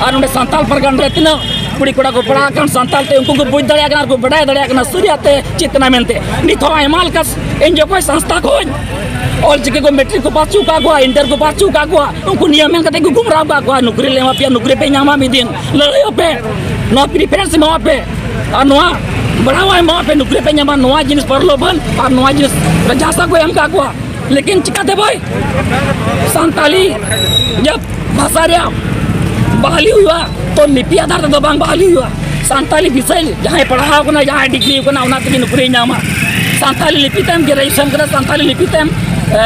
ᱟᱨ ᱱᱚᱰᱮ ᱥᱟᱱᱛᱟᱲ ᱯᱟᱨᱜᱟᱱᱟ ᱨᱮ ᱛᱤᱱᱟᱹᱜ ᱠᱩᱲᱤ ᱠᱚᱲᱟ ᱠᱚ ᱯᱟᱲᱦᱟᱜ ᱠᱟᱱ ᱥᱟᱱᱛᱟᱲ ᱛᱮ, ᱩᱱᱠᱩ ᱠᱚ ᱵᱩᱡᱽ ᱫᱟᱲᱮᱭᱟᱜ ᱠᱟᱱᱟ ᱟᱨ ᱠᱚ ᱵᱟᱰᱟᱭ ᱫᱟᱲᱮᱭᱟᱜ ᱠᱟᱱᱟ ᱥᱟᱹᱨᱤᱭᱟᱜ ᱛᱮ ᱪᱮᱫ ᱠᱟᱱᱟ ᱢᱮᱱᱛᱮ᱾ ᱱᱤᱛ ᱦᱚᱸ ᱟᱭᱢᱟ ᱞᱮᱠᱟ ᱮᱱ ᱡᱤ ᱳ ᱠᱚ ᱥᱚᱝᱥᱛᱷᱟ ᱠᱷᱚᱱ ᱚᱞ ᱪᱤᱠᱤ ᱠᱚ ᱢᱮᱴᱨᱤᱠ ᱠᱚ ᱯᱟᱥ ᱦᱚᱪᱚ ᱟᱠᱟᱫ ᱠᱚᱣᱟ, ᱤᱱᱴᱟᱨ ᱠᱚ ᱯᱟᱥ ᱦᱚᱪᱚ ᱟᱠᱟᱫ ᱠᱚᱣᱟ, ᱩᱱᱠᱩ ᱱᱤᱭᱟᱹ ᱢᱮᱱ ᱠᱟᱛᱮ ᱠᱚ ᱜᱩᱢᱨᱟᱣ ᱟᱠᱟᱫ ᱠᱚᱣᱟ, "ᱱᱚᱠᱨᱤ ᱞᱮ ᱮᱢᱟ ᱯᱮᱭᱟ, ᱱᱚᱠᱨᱤ ᱯᱮ ᱧᱟᱢᱟ ᱢᱤᱫ ᱫᱤᱱ, ᱞᱟᱹᱲᱦᱟᱹᱭᱚᱜ ᱯᱮ, ᱱᱚᱣᱟ ᱯᱨᱤᱯᱷᱟᱨᱮᱱᱥ ᱮᱢᱚᱜ ᱯᱮ, ᱟᱨ ᱱᱚᱣᱟ ᱵᱟᱲᱦᱟᱣ ᱮᱢᱚᱜ ᱯᱮ, ᱱᱚᱠᱨᱤ ᱯᱮ ᱧᱟᱢᱟ", ᱱᱚᱣᱟ ᱡᱤᱱᱤᱥ ᱯᱨᱚᱞᱳᱵᱷᱚᱱ ᱟᱨ ᱱᱚᱣᱟ ᱡᱤᱱᱤᱥ ᱡᱟᱦᱟᱸ ᱠᱚ ᱮᱢ ᱟᱠᱟᱫ ᱠᱚᱣᱟ᱾ ᱞᱮᱠᱤᱱ ᱪᱤᱠᱟᱹᱛᱮ ᱵᱷᱟᱭ ᱥᱟᱱᱛᱟᱞᱤ ᱡᱟᱹᱛ ᱵᱷᱟᱥᱟ ᱨᱮᱭᱟᱜ ᱵᱟᱦᱟᱞᱤ ᱦᱩᱭᱩᱜᱼᱟ, ᱛᱚ ᱞᱤᱯᱤ ᱟᱫᱷᱟᱨ ᱛᱮᱫᱚ ᱵᱟᱝ ᱵᱟᱦᱟᱞᱤ ᱦᱩᱭᱩᱜᱼᱟ᱾ ᱥᱟᱱᱛᱟᱞᱤ ᱵᱤᱥᱚᱭ ᱡᱟᱦᱟᱸᱭ ᱯᱟᱲᱦᱟᱣ ᱠᱟᱱᱟ, ᱡᱟᱦᱟᱸᱭ ᱰᱤᱜᱽᱨᱤ ᱠᱟᱱᱟ, ᱚᱱᱟ ᱛᱮᱜᱮ ᱱᱚᱠᱨᱤᱭ ᱧᱟᱢᱟ᱾ ᱥᱟᱱᱛᱟᱞᱤ ᱞᱤᱯᱤ ᱛᱮᱢ ᱜᱨᱮᱡᱩᱭᱮᱥᱚᱱ ᱠᱟᱫᱟ, ᱥᱟᱱᱛᱟᱞᱤ ᱞᱤᱯᱤ ᱛᱮᱢ, ᱮ,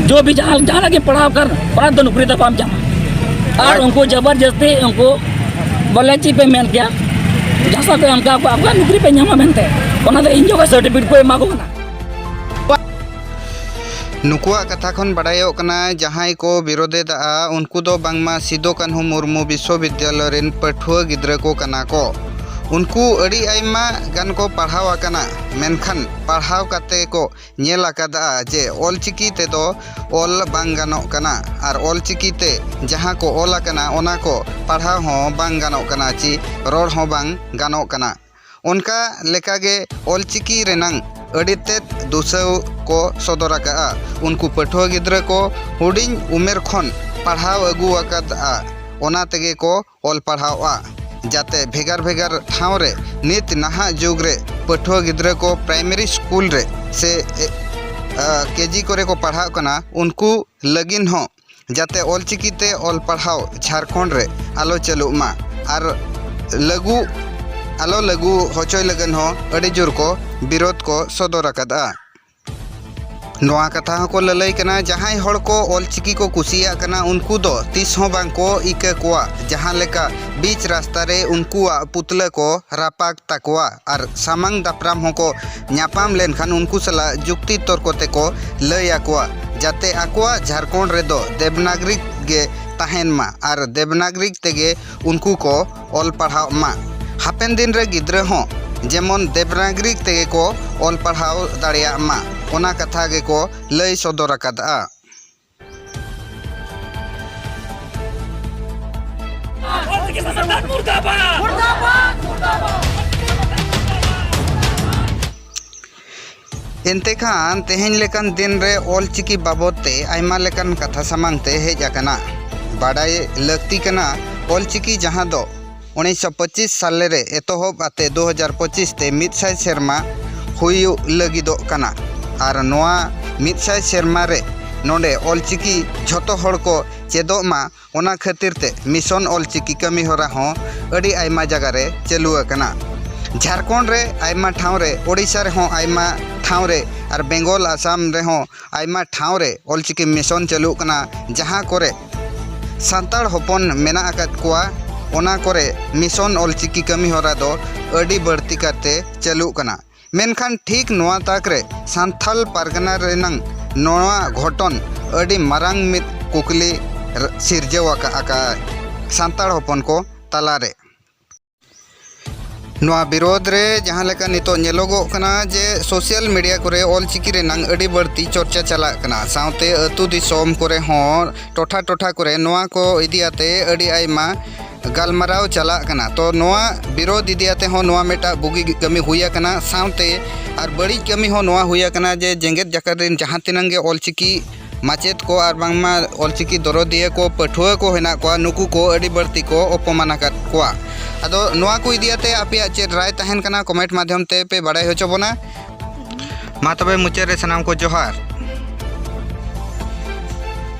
ᱡᱚ ᱵᱷᱤ ᱡᱟᱦᱟᱸ, ᱡᱟᱦᱟᱱᱟᱜ ᱜᱮ ᱯᱟᱲᱦᱟᱣ ᱠᱟᱱ, ᱚᱱᱟ ᱫᱚ ᱱᱚᱠᱨᱤ ᱫᱚ ᱵᱟᱢ ᱧᱟᱢᱟ᱾ ᱟᱨ ᱩᱱᱠᱩ ᱡᱚᱵᱚᱨᱡᱚᱥᱛᱤ ᱩᱱᱠᱩ ᱵᱚᱞᱮ ᱪᱮᱫ ᱯᱮ ᱢᱮᱱ ᱠᱮᱭᱟ, ᱡᱟᱦᱟᱸ ᱠᱚ ᱮᱢ ᱠᱟᱜ ᱠᱚᱣᱟ, ᱟᱠᱚᱣᱟᱜ ᱱᱚᱠᱨᱤ ᱯᱮ ᱧᱟᱢᱟ ᱢᱮᱱᱛᱮ, ᱚᱱᱟ ᱫᱚ ᱤᱧ ᱡᱚᱠᱷᱚᱱ ᱥᱟᱨᱴᱤᱯᱷᱤᱠᱮᱴ ᱠᱚ ᱮᱢᱟ ᱠᱚ ᱠᱟᱱᱟ᱾ ᱱᱩᱠᱩᱣᱟᱜ ᱠᱟᱛᱷᱟ ᱠᱷᱚᱱ ᱵᱟᱰᱟᱭᱚᱜ ᱠᱟᱱᱟ, ᱡᱟᱦᱟᱸᱭ ᱠᱚ ᱵᱤᱨᱳᱫᱮᱫᱟ, ᱩᱱᱠᱩ ᱫᱚ ᱵᱟᱝᱢᱟ ᱥᱤᱫᱚ ᱠᱟᱹᱱᱦᱩ ᱢᱩᱨᱢᱩ ᱵᱤᱥᱥᱚᱵᱤᱫᱽᱭᱟᱞᱚᱭ ᱨᱮᱱ ᱯᱟᱹᱴᱷᱩᱣᱟᱹ ᱜᱤᱫᱽᱨᱟᱹ ᱠᱚ ᱠᱟᱱᱟ ᱠᱚ᱾ ᱩᱱᱠᱩ ᱟᱹᱰᱤ ᱟᱭᱢᱟ ᱜᱟᱱ ᱠᱚ ᱯᱟᱲᱦᱟᱣ ᱟᱠᱟᱱᱟ, ᱢᱮᱱᱠᱷᱟᱱ ᱯᱟᱲᱦᱟᱣ ᱠᱟᱛᱮ ᱠᱚ ᱧᱮᱞ ᱟᱠᱟᱫᱟ ᱡᱮ ᱚᱞᱪᱤᱠᱤ ᱛᱮᱫᱚ ᱚᱞ ᱵᱟᱝ ᱜᱟᱱᱚᱜ ᱠᱟᱱᱟ, ᱟᱨ ᱚᱞᱪᱤᱠᱤ ᱛᱮ ᱡᱟᱦᱟᱸ ᱠᱚ ᱚᱞ ᱟᱠᱟᱱᱟ, ᱚᱱᱟ ᱠᱚ ᱯᱟᱲᱦᱟᱣ ᱦᱚᱸ ᱵᱟᱝ ᱜᱟᱱᱚᱜ ᱠᱟᱱᱟ, ᱪᱮ ᱨᱚᱲ ᱦᱚᱸ ᱵᱟᱝ ᱜᱟᱱᱚᱜ ᱠᱟᱱᱟ᱾ ᱚᱱᱠᱟ ᱞᱮᱠᱟᱜᱮ ᱚᱞᱪᱤᱠᱤ ᱨᱮᱱᱟᱝ ᱟᱹᱰᱤ ᱛᱮᱫ ᱫᱩᱥᱟᱹᱣ ᱠᱚ ᱥᱚᱫᱚᱨ ᱟᱠᱟᱫᱼᱟ᱾ ᱩᱱᱠᱩ ᱯᱟᱹᱴᱷᱩᱣᱟᱹ ᱜᱤᱫᱽᱨᱟᱹ ᱠᱚ ᱦᱩᱰᱤᱧ ᱩᱢᱮᱨ ᱠᱷᱚᱱ ᱯᱟᱲᱦᱟᱣ ᱟᱹᱜᱩ ᱟᱠᱟᱫᱼᱟ, ᱚᱱᱟ ᱛᱮᱜᱮ ᱠᱚ ᱚᱞ ᱯᱟᱲᱦᱟᱣᱚᱜᱼᱟ, ᱡᱟᱛᱮ ᱵᱷᱮᱜᱟᱨ ᱵᱷᱮᱜᱟᱨ ᱴᱷᱟᱶ ᱨᱮ ᱱᱤᱛ ᱱᱟᱦᱟᱜ ᱡᱩᱜᱽ ᱨᱮ ᱯᱟᱹᱴᱷᱩᱣᱟᱹ ᱜᱤᱫᱽᱨᱟᱹ ᱠᱚ ᱯᱨᱟᱭᱢᱟᱨᱤ ᱥᱠᱩᱞ ᱨᱮ ᱥᱮ, ᱮ, ᱟ, ᱠᱮ ᱡᱤ ᱠᱚᱨᱮ ᱠᱚ ᱯᱟᱲᱦᱟᱜ ᱠᱟᱱᱟ, ᱩᱱᱠᱩ ᱞᱟᱹᱜᱤᱫ ᱦᱚᱸ ᱡᱟᱛᱮ ᱚᱞᱪᱤᱠᱤ ᱛᱮ ᱚᱞ ᱯᱟᱲᱦᱟᱣ ᱡᱷᱟᱲᱠᱷᱚᱸᱰ ᱨᱮ ᱟᱞᱚ ᱪᱟᱹᱞᱩᱜ ᱢᱟ᱾ ᱟᱨ ᱞᱟᱹᱜᱩ ᱟᱞᱚ ᱞᱟᱹᱜᱩ ᱦᱚᱪᱚᱭ ᱞᱟᱹᱜᱤᱫ ᱦᱚᱸ ᱟᱹᱰᱤ ᱡᱳᱨ ᱠᱚ ᱵᱤᱨᱳᱫᱷ ᱠᱚ ᱥᱚᱫᱚᱨ ᱟᱠᱟᱫᱼᱟ᱾ ᱱᱚᱣᱟ ᱠᱟᱛᱷᱟ ᱦᱚᱸᱠᱚ ᱞᱟᱹᱞᱟᱹᱭ ᱠᱟᱱᱟ, ᱡᱟᱦᱟᱸᱭ ᱦᱚᱲ ᱠᱚ ᱚᱞᱪᱤᱠᱤ ᱠᱚ ᱠᱩᱥᱤᱭᱟᱜ ᱠᱟᱱᱟ, ᱩᱱᱠᱩ ᱫᱚ ᱛᱤᱥ ᱦᱚᱸ ᱵᱟᱝ ᱠᱚ ᱤᱠᱟᱹ ᱠᱚᱣᱟ᱾ ᱡᱟᱦᱟᱸ ᱞᱮᱠᱟ ᱵᱤᱪ ᱨᱟᱥᱛᱟ ᱨᱮ ᱩᱱᱠᱩᱣᱟᱜ ᱯᱩᱛᱞᱟᱹ ᱠᱚ ᱨᱟᱯᱟᱜ ᱛᱟᱠᱚᱣᱟ ᱟᱨ ᱥᱟᱢᱟᱝ ᱫᱟᱯᱨᱟᱢ ᱦᱚᱸᱠᱚ ᱧᱟᱯᱟᱢ ᱞᱮᱱᱠᱷᱟᱱ ᱩᱱᱠᱩ ᱥᱟᱞᱟᱜ ᱡᱩᱠᱛᱤ ᱛᱚᱨᱠᱚ ᱛᱮᱠᱚ ᱞᱟᱹᱭ ᱟᱠᱚᱣᱟ, ᱡᱟᱛᱮ ᱟᱠᱚᱣᱟᱜ ᱡᱷᱟᱲᱠᱷᱚᱸᱰ ᱨᱮᱫᱚ ᱫᱮᱵᱽᱱᱟᱜᱽᱨᱤ ᱜᱮ ᱛᱟᱦᱮᱱ ᱢᱟ ᱟᱨ ᱫᱮᱵᱽᱱᱟᱜᱽᱨᱤ ᱛᱮᱜᱮ ᱩᱱᱠᱩ ᱠᱚ ᱚᱞ ᱯᱟᱲᱦᱟᱜ ᱢᱟ᱾ ᱦᱟᱯᱮᱱ ᱫᱤᱱ ᱨᱮ ᱜᱤᱫᱽᱨᱟᱹ ᱦᱚᱸ ᱡᱮᱢᱚᱱ ᱫᱮᱵᱽᱱᱟᱜᱽᱨᱤ ᱛᱮᱜᱮ ᱠᱚ ᱚᱞ ᱯᱟᱲᱦᱟᱣ ᱫᱟᱲᱮᱭᱟᱜ ᱢᱟ, ᱚᱱᱟ ᱠᱟᱛᱷᱟ ᱜᱮᱠᱚ ᱞᱟᱹᱭ ᱥᱚᱫᱚᱨ ᱟᱠᱟᱫᱼᱟ᱾ ᱮᱱᱛᱮ ᱠᱷᱟᱱ ᱛᱮᱦᱮᱧ ᱞᱮᱠᱟᱱ ᱫᱤᱱ ᱨᱮ ᱚᱞᱪᱤᱠᱤ ᱵᱟᱵᱚᱫ ᱛᱮ ᱟᱭᱢᱟ ᱞᱮᱠᱟᱱ ᱠᱟᱛᱷᱟ ᱥᱟᱢᱟᱝ ᱛᱮ ᱦᱮᱡ ᱟᱠᱟᱱᱟ᱾ ᱵᱟᱰᱟᱭ ᱞᱟᱹᱠᱛᱤ ᱠᱟᱱᱟ, ᱚᱞᱪᱤᱠᱤ ᱡᱟᱦᱟᱸ ᱫᱚ ᱩᱱᱤᱥᱥᱚ ᱯᱚᱸᱪᱤᱥ ᱥᱟᱞᱮ ᱨᱮ ᱮᱛᱚᱦᱚᱵ ᱟᱛᱮ ᱫᱩ ᱦᱟᱡᱟᱨ ᱯᱚᱸᱪᱤᱥ ᱛᱮ ᱢᱤᱫ ᱥᱟᱭ ᱥᱮᱨᱢᱟ ᱦᱩᱭᱩᱜ ᱞᱟᱹᱜᱤᱫᱚᱜ ᱠᱟᱱᱟ᱾ ᱟᱨ ᱱᱚᱣᱟ ᱢᱤᱫ ᱥᱟᱭ ᱥᱮᱨᱢᱟ ᱨᱮ ᱱᱚᱰᱮ ᱚᱞᱪᱤᱠᱤ ᱡᱷᱚᱛᱚ ᱦᱚᱲ ᱠᱚ ᱪᱮᱫᱚᱜ ᱢᱟ, ᱚᱱᱟ ᱠᱷᱟᱹᱛᱤᱨ ᱛᱮ ᱢᱤᱥᱚᱱ ᱚᱞᱪᱤᱠᱤ ᱠᱟᱹᱢᱤ ᱦᱚᱨᱟ ᱦᱚᱸ ᱟᱹᱰᱤ ᱟᱭᱢᱟ ᱡᱟᱭᱜᱟ ᱨᱮ ᱪᱟᱹᱞᱩ ᱟᱠᱟᱱᱟ᱾ ᱡᱷᱟᱲᱠᱷᱚᱸᱰ ᱨᱮ ᱟᱭᱢᱟ ᱴᱷᱟᱶ ᱨᱮ, ᱳᱰᱤᱥᱟ ᱨᱮᱦᱚᱸ ᱟᱭᱢᱟ ᱴᱷᱟᱶ ᱨᱮ, ᱟᱨ ᱵᱮᱝᱜᱚᱞ, ᱟᱥᱟᱢ ᱨᱮᱦᱚᱸ ᱟᱭᱢᱟ ᱴᱷᱟᱶ ᱨᱮ ᱚᱞᱪᱤᱠᱤ ᱢᱤᱥᱚᱱ ᱪᱟᱹᱞᱩᱜ ᱠᱟᱱᱟ, ᱡᱟᱦᱟᱸ ᱠᱚᱨᱮ ᱥᱟᱱᱛᱟᱲ ᱦᱚᱯᱚᱱ ᱢᱮᱱᱟᱜ ᱟᱠᱟᱫ ᱠᱚᱣᱟ, ᱚᱱᱟ ᱠᱚᱨᱮ ᱢᱤᱥᱚᱱ ᱚᱞᱪᱤᱠᱤ ᱠᱟᱹᱢᱤ ᱦᱚᱨᱟ ᱫᱚ ᱟᱹᱰᱤ ᱵᱟᱹᱲᱛᱤ ᱠᱟᱛᱮ ᱪᱟᱹᱞᱩᱜ ᱠᱟᱱᱟ᱾ ᱢᱮᱱᱠᱷᱟᱱ ᱴᱷᱤᱠ ᱱᱚᱣᱟ ᱛᱟᱠ ᱨᱮ ᱥᱟᱱᱛᱷᱟᱞ ᱯᱟᱨᱜᱟᱱᱟ ᱨᱮᱱᱟᱝ ᱱᱚᱣᱟ ᱜᱷᱚᱴᱚᱱ ᱟᱹᱰᱤ ᱢᱟᱨᱟᱝ ᱢᱤᱫ ᱠᱩᱠᱞᱤ ᱨ-, ᱥᱤᱨᱡᱟᱹᱣ ᱟᱠᱟᱫ ᱟᱠᱟᱫ ᱥᱟᱱᱛᱟᱲ ᱦᱚᱯᱚᱱ ᱠᱚ ᱛᱟᱞᱟᱨᱮ᱾ ᱱᱚᱣᱟ ᱵᱤᱨᱳᱫᱷ ᱨᱮ ᱡᱟᱦᱟᱸ ᱞᱮᱠᱟ ᱱᱤᱛᱚᱜ ᱧᱮᱞᱚᱜᱚᱜ ᱠᱟᱱᱟ ᱡᱮ ᱥᱳᱥᱟᱞ ᱢᱤᱰᱤᱭᱟ ᱠᱚᱨᱮ ᱚᱞᱪᱤᱠᱤ ᱨᱮᱱᱟᱝ ᱟᱹᱰᱤ ᱵᱟᱹᱲᱛᱤ ᱪᱚᱨᱪᱟ ᱪᱟᱞᱟᱜ ᱠᱟᱱᱟ, ᱥᱟᱶᱛᱮ ᱟᱹᱛᱩ ᱫᱤᱥᱚᱢ ᱠᱚᱨᱮ ᱦᱚᱸ, ᱴᱚᱴᱷᱟ ᱴᱚᱴᱷᱟ ᱠᱚᱨᱮ ᱱᱚᱣᱟ ᱠᱚ ᱤᱫᱤ ᱟᱛᱮ ᱟᱹᱰᱤ ᱟᱭᱢᱟ ᱜᱟᱞᱢᱟᱨᱟᱣ ᱪᱟᱞᱟᱜ ᱠᱟᱱᱟ᱾ ᱛᱚ ᱱᱚᱣᱟ ᱵᱤᱨᱳᱫᱷ ᱤᱫᱤ ᱟᱛᱮ ᱦᱚᱸ ᱱᱚᱣᱟ ᱢᱤᱫᱴᱟᱜ ᱵᱩᱜᱤ ᱠᱟᱹᱢᱤ ᱦᱩᱭ ᱟᱠᱟᱱᱟ, ᱥᱟᱶᱛᱮ ᱟᱨ ᱵᱟᱹᱲᱤᱡ ᱠᱟᱹᱢᱤ ᱦᱚᱸ ᱱᱚᱣᱟ ᱦᱩᱭ ᱟᱠᱟᱱᱟ ᱡᱮ ᱡᱮᱜᱮᱛ ᱡᱟᱠᱟᱛ ᱨᱮᱱ ᱡᱟᱦᱟᱸ ᱛᱤᱱᱟᱹᱜ ᱜᱮ ᱚᱞᱪᱤᱠᱤ ᱢᱟᱪᱮᱫ ᱠᱚ ᱟᱨ ᱵᱟᱝᱢᱟ ᱚᱞᱪᱤᱠᱤ ᱫᱚᱨᱚᱫᱤᱭᱟᱹ ᱠᱚ, ᱯᱟᱹᱴᱷᱩᱣᱟᱹ ᱠᱚ ᱦᱮᱱᱟᱜ ᱠᱚᱣᱟ, ᱱᱩᱠᱩ ᱠᱚ ᱟᱹᱰᱤ ᱵᱟᱹᱲᱛᱤ ᱠᱚ ᱚᱯᱚᱢᱟᱱ ᱟᱠᱟᱫ ᱠᱚᱣᱟ᱾ ᱟᱫᱚ ᱱᱚᱣᱟ ᱠᱚ ᱤᱫᱤ ᱟᱛᱮ ᱟᱯᱮᱭᱟᱜ ᱪᱮᱫ ᱨᱟᱭ ᱛᱟᱦᱮᱱ ᱠᱟᱱᱟ, ᱠᱚᱢᱮᱱᱴ ᱢᱟᱫᱽᱫᱷᱚᱢ ᱛᱮ ᱯᱮ ᱵᱟᱲᱟᱭ ᱦᱚᱪᱚ ᱵᱚᱱᱟ᱾ ᱢᱟ ᱛᱚᱵᱮ ᱢᱩᱪᱟᱹᱫ ᱨᱮ ᱥᱟᱱᱟᱢ ᱠᱚ ᱡᱚᱦᱟᱨ᱾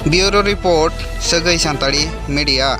ᱵᱤᱭᱩᱨᱳ ᱨᱤᱯᱳᱨᱴ, ᱥᱟᱹᱜᱟᱹᱭ ᱥᱟᱱᱛᱟᱲᱤ ᱢᱤᱰᱤᱭᱟ᱾